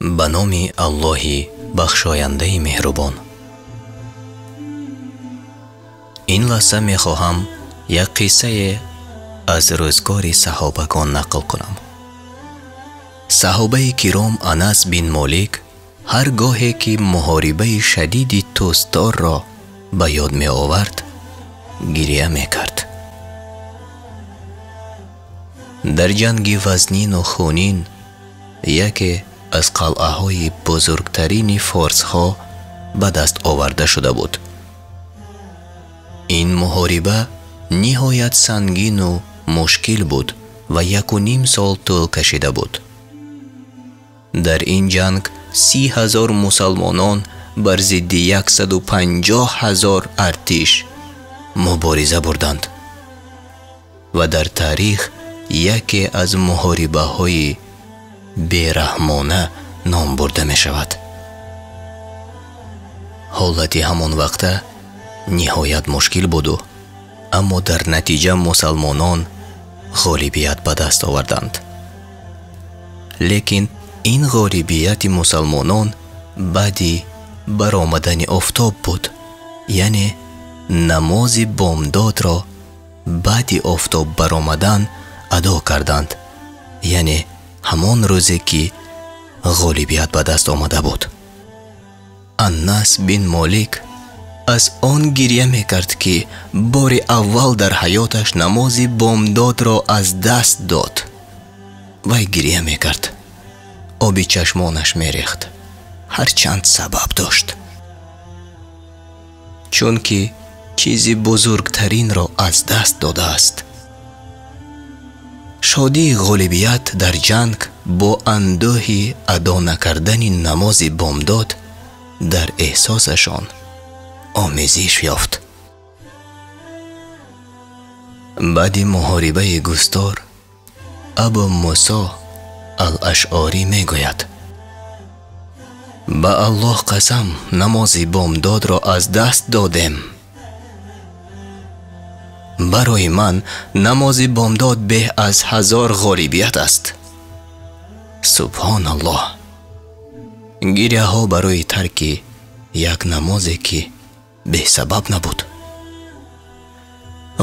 Ба номи Аллоҳи бахшояндаи меҳрубон. Ин лаҳза мехоҳам як қиссае аз рӯзгори саҳобагон нақл кунам. Саҳобаи киром Анас бин Молик ҳар гоҳе ки муҳорибаи шадиди Тусторро ба ёд меовард, гиря мекард. Дар ҷанги вазнину хунин яке аз қалъаҳои бузургтарини форсҳо ба даст оварда шуда буд. Ин муҳориба ниҳоят сангину мушкил буд ва 1.5 сол тӯл кашида буд. Дар ин ҷанг 30 000 мусалмонон бар зидди 150 000 артиш мубориза бурданд ва дар таърих яке аз муҳорибаҳои бераҳмона ном бурда мешавад. Ҳолати ҳамон вақта ниҳоят мушкил буду, аммо дар натиҷа мусалмонон ғолибият ба даст оварданд. Лекин ин ғолибияти мусалмонон баъди баромадани офтоб буд, яъне намози бомдодро баъди офтоб баромадан адо карданд, яъне ҳамон рӯзе ки ғолибият ба даст омада буд. Анас бин Молик аз он гиря мекард, ки бори аввал дар ҳаёташ намози бомдодро аз даст дод. Вай гиря мекард, оби чашмонаш мерехт, ҳарчанд сабаб дошт, чунки чизи бузургтаринро аз даст додааст. Шодии ғолибият дар ҷанг бо андӯҳи адо накардани намози бомдод дар эҳсосашон омезиш ёфт. Баъди муҳорибаи Густор Абу Мусо ал-Ашъорӣ мегӯяд: ба Аллоҳ қасам, намози бомдодро аз даст додем. Барои ман намози бомдод беҳ аз 1000 ғолибият аст. Субҳоналлоҳ. Гиряҳо барои тарки як намозе ки бесабаб набуд.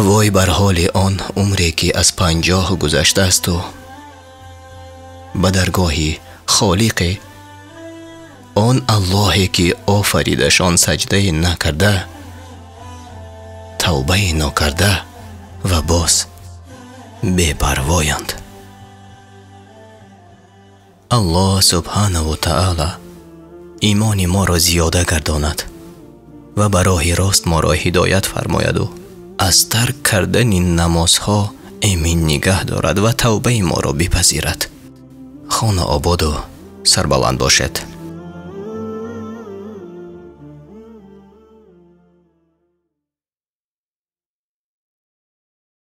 Вой бар ҳоли он умре ки аз 50 гузаштаасту ба даргоҳи Холиқе, он Аллоҳе ки офаридашон саҷдае накарда, тавбае нокарда ва боз бепарвоянд. Аллоҳ субҳанаву таъала имони моро зиёда гардонад ва ба роҳи рост моро ҳидоят фармояду аз тарк кардани намозҳо эмин нигаҳ дорад ва тавбаи моро бипазирад. Хона ободу сарбаланд бошед.